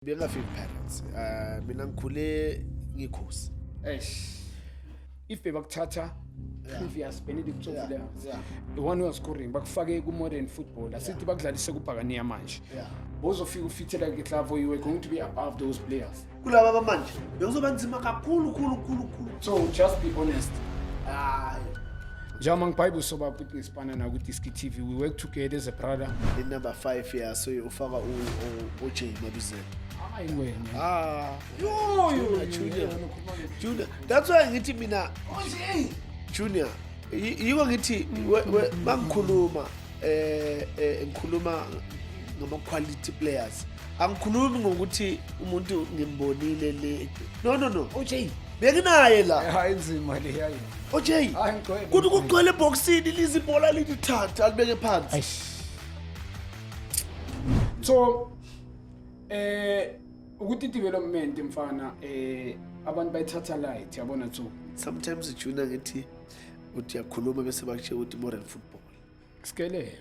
Bengafiki Pirates. Mina ngikhule ngikhosi. Eish. If bebakuthatha previous Benedict Tsovula, the one who was scoring, bakufake ku-modern football, asithi bakudlalise kubhakaniya manje, bozofika ufithela ketlavo, you were going to be above those players. Kulaba abamanje bekuzoba nzima kakhulu khulu khulu khulu. So just be honest. Hayi. Njengoba ngibhayibe soba ukuthi ngisipana na ku-Diski TV, we work together as a brother. Le number 5 yaso ufaka u-OJ Mabizela. Hayi wena. Ah. Yo, yo, Junior, Junior. That's why ngithi mina Junior, yiko ngithi mangikhuluma ngikhuluma ngama quality players. Angikhulumi ngokuthi umuntu ngimbonile le. No, no, no. OJ. Benginaye la. Hayi, nzima le, hayi. OJ. Hayi, ngigcwele. Kuthi kugcwele eboxini, lize ibhola lithi thatha alibeke phansi. Eish. So ukuthi development, mfana, abantu bayithatha light, yabona tso. Sometimes, Junior, ngithi uthi uyakhuluma bese bakutshela ukuthi modern football. Sikeleme.